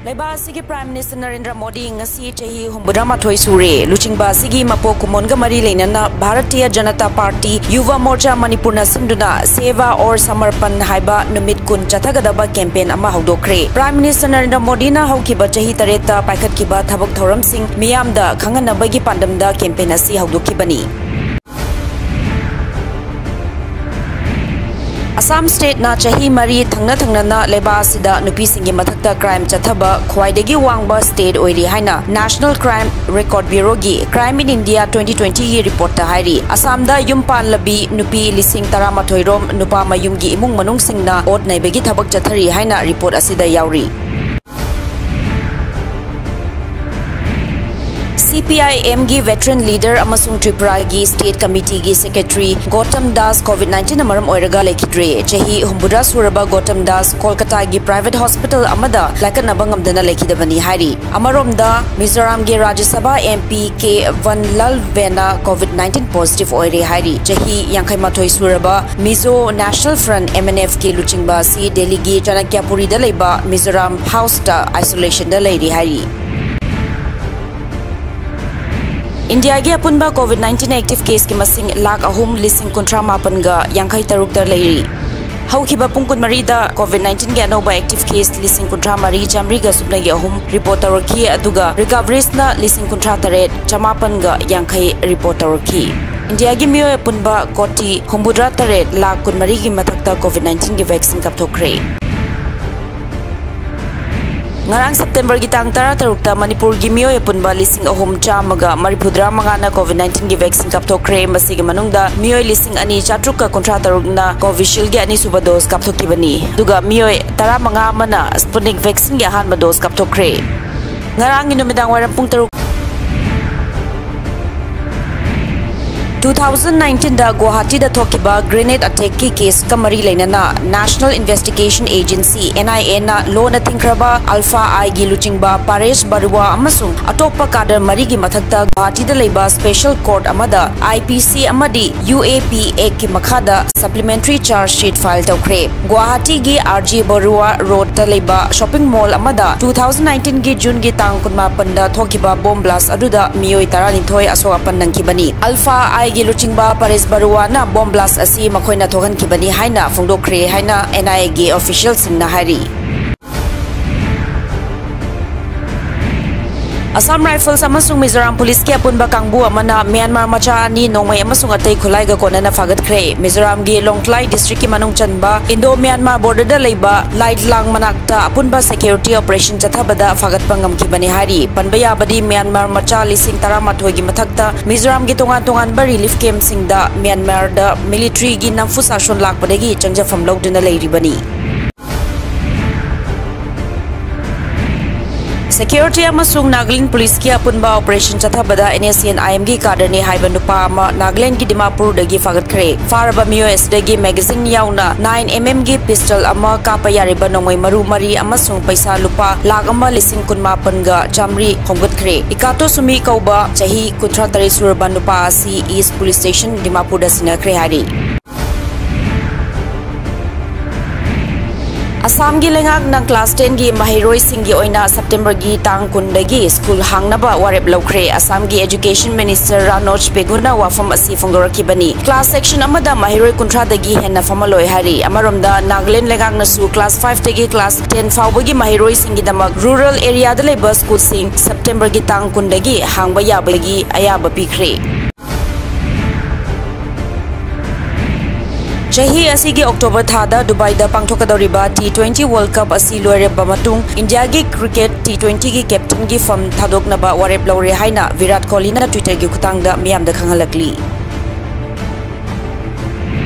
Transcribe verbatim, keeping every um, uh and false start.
ꯂꯩꯕꯥꯛ ꯑꯁꯤꯒꯤ Prime Minister Narendra Modi ꯉꯁꯤ ꯆꯍꯤ ꯍꯨꯝꯐꯨꯇꯔꯥꯃꯥꯊꯣꯏ ꯁꯨꯔꯦ꯫ ꯂꯨꯆꯤꯡꯕ ꯑꯁꯤꯒꯤ ꯃꯄꯣꯛ ꯀꯨꯝꯑꯣꯟꯒ ꯃꯔꯤ ꯂꯩꯅꯅ ꯚꯥꯔꯇꯤꯌ ꯖꯅꯇꯥ ꯄꯥꯔꯇꯤ ꯌꯨꯚ ꯃꯣꯔꯆꯥ ꯃꯅꯤꯄꯨꯔꯅ ꯁꯤꯟꯗꯨꯅ Seva aur Samarpan ꯍꯥꯏꯕ ꯅꯨꯃꯤꯠ ꯀꯨꯟ ꯆꯠꯊꯒꯗꯕ campaign ꯑꯃ ꯍꯧꯗꯣꯛꯈ꯭ꯔꯦ꯫ Prime Minister ꯅꯔꯦꯟꯗ꯭ꯔ ꯃꯣꯗꯤꯅ ꯍꯧꯈꯤꯕ ꯆꯍꯤ ꯇꯔꯦꯠꯇ ꯄꯥꯏꯈꯠꯈꯤꯕ ꯊꯕꯛ ꯊꯧꯔꯝꯁꯤꯡ ꯃꯤꯌꯥꯝꯗ ꯈꯪꯍꯟꯅꯕꯒꯤ ꯄꯥꯟꯗꯝꯗ campaign ꯑꯁꯤ ꯍꯧꯗꯣꯛꯈꯤꯕꯅꯤ꯫ ꯑꯁꯥꯝ stateꯅ ꯆꯍꯤ ꯃꯔꯤ ꯊꯪꯅ ꯊꯪꯅꯅ ꯂꯩꯕꯥꯛ ꯑꯁꯤꯗ ꯅꯨꯄꯤꯁꯤꯡꯒꯤ ꯃꯊꯛꯇ crime ꯆꯠꯊꯕ ꯈ꯭ꯋꯥꯏꯗꯒꯤ ꯋꯥꯡꯕ state ꯑꯣꯏꯔꯤ ꯍꯥꯏꯅ National Crime Record Bureauꯒꯤ Crime in India twenty twentyꯒꯤ reportꯇ ꯍꯥꯏꯔꯤ꯫ ꯑꯁꯥꯝꯗ ꯌꯨꯝ ꯄꯥꯟꯂꯕꯤ ꯅꯨꯄꯤ ꯂꯤꯁꯤꯡ ꯇꯔꯥꯃꯥꯊꯣꯏ ꯔꯣꯝ, ꯅꯨꯄꯥ ꯃꯌꯨꯝꯒꯤ ꯏꯃꯨꯡ ꯃꯅꯨꯡꯁꯤꯡꯅ ꯑꯣꯠ ꯅꯩꯕꯒꯤ ꯊꯕꯛ ꯆꯠꯊꯔꯤ ꯍꯥꯏꯅ report ꯑꯁꯤꯗ ꯌꯥꯎꯔꯤ꯫ CPIMꯒꯤ veteran leader ꯑꯃꯁꯨꯡ ꯇ꯭ꯔꯤꯄꯨꯔꯥꯒꯤ state committeeꯒꯤ secretary ꯒꯣꯇꯝ ꯗꯥꯁ COVID nineteenꯅ ꯃꯔꯝ ꯑꯣꯏꯔꯒ ꯂꯩꯈꯤꯗ꯭ꯔꯦ꯫ ꯆꯍꯤ ꯍꯨꯝꯐꯨꯇꯔꯥ ꯁꯨꯔꯕ ꯒꯣꯇꯝ ꯗꯥꯁ ꯀꯣꯜꯀꯇꯥꯒꯤ private hospital ꯑꯃꯗ ꯂꯥꯏꯀꯠꯅꯕ ꯉꯝꯗꯅ ꯂꯩꯈꯤꯗꯕꯅꯤ ꯍꯥꯏꯔꯤ꯫ ꯑꯃꯔꯣꯝꯗ, ꯃꯤꯖꯣꯔꯥꯝꯒꯤ ꯔꯥꯖ꯭ꯌ ꯁꯚꯥ MP ꯀꯦ ꯚꯟ ꯂꯜ ꯚꯦꯅ COVID nineteen positive ꯑꯣꯏꯔꯦ ꯍꯥꯏꯔꯤ꯫ ꯆꯍꯤ ꯌꯥꯡꯈꯩ ꯃꯥꯊꯣꯏ ꯁꯨꯔꯕ Mizo National Front, MNFꯀꯤ ꯂꯨꯆꯤꯡꯕ ꯑꯁꯤ ꯗꯦꯜꯂꯤꯒꯤ ꯆꯅꯀ꯭ꯌꯥꯄꯨꯔꯤꯗ ꯂꯩꯕ ꯃꯤꯖꯣꯔꯥꯝ houseꯇ isolationꯗ ꯂꯩꯔꯤ ꯍꯥꯏꯔꯤ꯫ ꯏꯟꯗꯤꯌꯥꯒꯤ ꯑꯄꯨꯟꯕ COVID nineteen active caseꯀꯤ ꯃꯁꯤꯡ ꯂꯥꯈ ꯑꯍꯨꯝ ꯂꯤꯁꯤꯡ ꯀꯨꯟꯊ꯭ꯔꯥ ꯃꯥꯄꯟꯒ ꯌꯥꯡꯈꯩ ꯇꯔꯨꯛꯇ ꯂꯩꯔꯤ꯫ ꯍꯧꯈꯤꯕ ꯄꯨꯡ ꯀꯨꯟꯃꯔꯤꯗ COVID nineteenꯒꯤ ꯑꯅꯧꯕ active case ꯂꯤꯁꯤꯡ ꯀꯨꯟꯊ꯭ꯔꯥ ꯃꯔꯤ ꯆꯥꯃꯔꯤꯒ ꯁꯨꯞꯅꯒꯤ ꯑꯍꯨꯝ report ꯇꯧꯔꯛꯈꯤ, ꯑꯗꯨꯒ recoveries ꯂꯤꯁꯤꯡ ꯀꯨꯟꯊ꯭ꯔꯥ ꯇꯔꯦꯠ ꯆꯃꯥꯄꯟꯒ ꯌꯥꯡꯈꯩ report ꯇꯧꯔꯛꯈꯤ꯫ ꯏꯟꯗꯤꯌꯥꯒꯤ ꯃꯤꯑꯣꯏ ꯑꯄꯨꯟꯕ ꯀꯣꯇꯤ ꯍꯨꯝꯐꯨꯇꯔꯥ ꯇꯔꯦꯠ ꯂꯥꯈ ꯀꯨꯟꯃꯔꯤꯒꯤ ꯃꯊꯛꯇ COVID nineteenꯒꯤ vaccine ꯀꯥꯞꯊꯣꯛꯈ꯭ꯔꯦ꯫ ꯉꯔꯥꯡ Septemberꯒꯤ ꯇꯥꯡ ꯇꯔꯥꯇꯔꯨꯛꯇ ꯃꯅꯤꯄꯨꯔꯒꯤ ꯃꯤꯑꯣꯏ ꯑꯄꯨꯟꯕ ꯂꯤꯁꯤꯡ ꯑꯍꯨꯝ ꯆꯥꯝꯃꯒ ꯃꯔꯤꯐꯨꯇꯔꯥ ꯃꯉꯥꯅ COVID nineteenꯒꯤ vaccine ꯀꯥꯞꯊꯣꯛꯈ꯭ꯔꯦ꯫ ꯃꯁꯤꯒꯤ ꯃꯅꯨꯡꯗ ꯃꯤꯑꯣꯏ ꯂꯤꯁꯤꯡ ꯑꯅꯤ ꯆꯥꯇ꯭ꯔꯨꯛꯀ ꯀꯨꯟꯊ꯭ꯔꯥ ꯇꯔꯨꯛꯅ Covisheelꯒꯤ ꯑꯅꯤꯁꯨꯕ dose ꯀꯥꯞꯊꯣꯛꯈꯤꯕꯅꯤ, ꯑꯗꯨꯒ ꯃꯤꯑꯣꯏ ꯇꯔꯥꯃꯉꯥ ꯑꯃꯅ Sputnik vaccineꯒꯤ ꯑꯍꯥꯟꯕ dose ꯀꯥꯞꯊꯣꯛꯈ꯭ꯔꯦ꯫ ꯉꯔꯥꯡꯒꯤ ꯅꯨꯃꯤꯗꯥꯡ ꯋꯥꯏꯔꯝ ꯄꯨꯡ ꯇꯔꯨꯛ ꯇꯨ ꯊꯥꯎꯖꯟ ꯅꯥꯏꯟꯇꯤꯟꯗ ꯒꯨꯋꯥꯍꯥꯇꯤꯗ ꯊꯣꯛꯈꯤꯕ grenade attackꯀꯤ caseꯀ ꯃꯔꯤ ꯂꯩꯅꯅ National Investigation Agency, NIAꯅ ꯂꯣꯟꯅ ꯊꯤꯡꯈ꯭ꯔꯕ Alpha Iꯒꯤ ꯂꯨꯆꯤꯡꯕ ꯄꯥꯔꯦꯁ ꯕꯔꯨꯋꯥ ꯑꯃꯁꯨꯡ ꯑꯇꯣꯞꯄ cadre ꯃꯔꯤꯒꯤ ꯃꯊꯛꯇ ꯒꯨꯋꯥꯍꯥꯇꯤꯗ ꯂꯩꯕ special court ꯑꯃꯗ IPC ꯑꯃꯗꯤ UAP Actꯀꯤ ꯃꯈꯥꯗ supplementary charge sheet file ꯇꯧꯈ꯭ꯔꯦ꯫ ꯒꯨꯋꯥꯍꯥꯇꯤꯒꯤ RJ Baruah Roadꯇ ꯂꯩꯕ shopping mall ꯑꯃꯗ ꯇꯨ ꯊꯥꯎꯖꯟ ꯅꯥꯏꯟꯇꯤꯟꯒꯤ Juneꯒꯤ ꯇꯥꯡ ꯀꯨꯟꯃꯥꯄꯟꯗ ꯊꯣꯛꯈꯤꯕ bomb blast ꯑꯗꯨꯗ ꯃꯤꯑꯣꯏ ꯇꯔꯥꯅꯤꯊꯣꯏ ꯑꯁꯣꯛ ꯑꯄꯟ ꯅꯪꯈꯤꯕꯅꯤ꯫ Alpha Iꯒꯤ ꯂꯨꯆꯤꯡꯕ ꯄꯥꯔꯦꯁ ꯕꯔꯨꯋꯥꯅ bomb blast ꯑꯁꯤ ꯃꯈꯣꯏꯅ ꯊꯣꯛꯍꯟꯈꯤꯕꯅꯤ ꯍꯥꯏꯅ ꯐꯣꯡꯗꯣꯛꯈ꯭ꯔꯦ ꯍꯥꯏꯅ NIAꯒꯤ officialꯁꯤꯡꯅ ꯍꯥꯏꯔꯤ꯫ Assam Rifles ꯑꯃꯁꯨꯡ ꯃꯤꯖꯣꯔꯥꯝ ꯄꯨꯂꯤꯁꯀꯤ ꯑꯄꯨꯟꯕ ꯀꯥꯡꯕꯨ ꯑꯃꯅ ꯃ꯭ꯌꯥꯟꯃꯥꯔ ꯃꯆꯥ ꯑꯅꯤ ꯅꯣꯡꯃꯩ ꯑꯃꯁꯨꯡ ꯑꯇꯩ ꯈꯨꯠꯂꯥꯏꯒ ꯀꯣꯟꯅꯅ ꯐꯥꯒꯠꯈ꯭ꯔꯦ꯫ ꯃꯤꯖꯣꯔꯥꯝꯒꯤ ꯂꯣꯡꯊ꯭ꯂꯥꯏ districtꯀꯤ ꯃꯅꯨꯡ ꯆꯟꯕ Indo-Myanmar borderꯗ ꯂꯩꯕ ꯂꯥꯏꯠꯂꯥꯡ ꯃꯅꯥꯛꯇ ꯑꯄꯨꯟꯕ security operation ꯆꯠꯊꯕꯗ ꯐꯥꯒꯠꯄ ꯉꯝꯈꯤꯕꯅꯤ ꯍꯥꯏꯔꯤ꯫ ꯄꯟꯕ ꯌꯥꯕꯗꯤ ꯃ꯭ꯌꯥꯟꯃꯥꯔ ꯃꯆꯥ ꯂꯤꯁꯤꯡ ꯇꯔꯥꯃꯥꯊꯣꯏꯒꯤ ꯃꯊꯛꯇ ꯃꯤꯖꯣꯔꯥꯝꯒꯤ ꯇꯣꯉꯥꯟ ꯇꯣꯉꯥꯟꯕ relief campꯁꯤꯡꯗ ꯃ꯭ꯌꯥꯟꯃꯥꯔꯗ militaryꯒꯤ ꯅꯝꯐꯨ ꯁꯥꯁꯣꯟ ꯂꯥꯛꯄꯗꯒꯤ ꯆꯪꯖꯐꯝ ꯂꯧꯗꯨꯅ ꯂꯩꯔꯤꯕꯅꯤ꯫ Security ꯑꯃꯁꯨꯡ ꯅꯥꯒꯥꯂꯦꯟ ꯄꯨꯂꯤꯁꯀꯤ ꯑꯄꯨꯟꯕ operation ꯆꯠꯊꯕꯗ NSCN-IMꯒꯤ cadreꯅꯤ ꯍꯥꯏꯕ ꯅꯨꯄꯥ ꯑꯃ ꯅꯥꯒꯥꯂꯦꯟꯒꯤ ꯗꯤꯃꯥꯄꯨꯔꯗꯒꯤ ꯐꯥꯒꯠꯈ꯭ꯔꯦ꯫ ꯐꯥꯔꯕ ꯃꯤꯑꯣꯏ ꯑꯁꯤꯗꯒꯤ magazine ꯌꯥꯎꯅ nine mmꯒꯤ pistol ꯑꯃ, ꯀꯥꯞꯄ ꯌꯥꯔꯤꯕ ꯅꯣꯡꯃꯩ ꯃꯔꯨ ꯃꯔꯤ ꯑꯃꯁꯨꯡ ꯄꯩꯁꯥ ꯂꯨꯄꯥ ꯂꯥꯈ ꯑꯃ ꯂꯤꯁꯤꯡ ꯀꯨꯟꯃꯥꯄꯟꯒ ꯆꯥꯃꯔꯤ ꯈꯣꯝꯒꯠꯈ꯭ꯔꯦ꯫ ꯏꯀꯥꯇꯣ ꯁꯨꯃꯤ ꯀꯧꯕ ꯆꯍꯤ ꯀꯨꯟꯊ꯭ꯔꯥ ꯇꯔꯦꯠ ꯁꯨꯔꯕ ꯅꯨꯄꯥ ꯑꯁꯤ East Police Station ꯗꯤꯃꯥꯄꯨꯔꯗ ꯁꯤꯟꯅꯈ꯭ꯔꯦ ꯍꯥꯏꯔꯤ꯫ ꯑꯁꯥꯝꯒꯤ ꯂꯩꯉꯥꯛꯅ class tenꯒꯤ ꯃꯍꯩꯔꯣꯏꯁꯤꯡꯒꯤ ꯑꯣꯏꯅ Septemberꯒꯤ ꯇꯥꯡ ꯀꯨꯟꯗꯒꯤ school ꯍꯥꯡꯅꯕ ꯋꯥꯔꯦꯞ ꯂꯧꯈ꯭ꯔꯦ꯫ ꯑꯁꯥꯝꯒꯤ Education Minister ꯔꯥꯅꯣꯖ ꯄꯦꯒꯨꯅ ꯋꯥꯐꯝ ꯑꯁꯤ ꯐꯣꯡꯗꯣꯔꯛꯈꯤꯕꯅꯤ꯫ Class section ꯑꯃꯗ ꯃꯍꯩꯔꯣꯏ ꯀꯨꯟꯊ꯭ꯔꯥꯗꯒꯤ ꯍꯦꯟꯅ ꯐꯝꯍꯜꯂꯣꯏ ꯍꯥꯏꯔꯤ꯫ ꯑꯃꯔꯣꯝꯗ ꯅꯥꯒꯥꯂꯦꯟ ꯂꯩꯉꯥꯛꯅꯁꯨ class fiveꯇꯒꯤ class ten ꯐꯥꯎꯕꯒꯤ ꯃꯍꯩꯔꯣꯏꯁꯤꯡꯒꯤꯗꯃꯛ rural areaꯗ ꯂꯩꯕ schoolꯁꯤꯡ Septemberꯒꯤ ꯇꯥꯡ ꯀꯨꯟꯗꯒꯤ ꯍꯥꯡꯕ ꯌꯥꯕꯒꯤ ꯑꯌꯥꯕ ꯄꯤꯈ꯭ꯔꯦ꯫ ꯆꯍꯤ ꯑꯁꯤꯒꯤ October ꯊꯥꯗ ꯗꯨꯕꯥꯏꯗ ꯄꯥꯡꯊꯣꯛꯀꯗꯧꯔꯤꯕ T twenty World Cup ꯑꯁꯤ ꯂꯣꯏꯔꯕ ꯃꯇꯨꯡ, ꯏꯟꯗꯤꯌꯥꯒꯤ cricket T twentyꯒꯤ captainꯒꯤ ꯐꯝ ꯊꯥꯗꯣꯛꯅꯕ ꯋꯥꯔꯦꯞ ꯂꯧꯔꯦ ꯍꯥꯏꯅ ꯚꯤꯔꯥꯠ ꯀꯣꯍꯂꯤꯅ Twitterꯒꯤ ꯈꯨꯠꯊꯥꯡꯗ ꯃꯤꯌꯥꯝꯗ ꯈꯪꯍꯜꯂꯛꯂꯤ꯫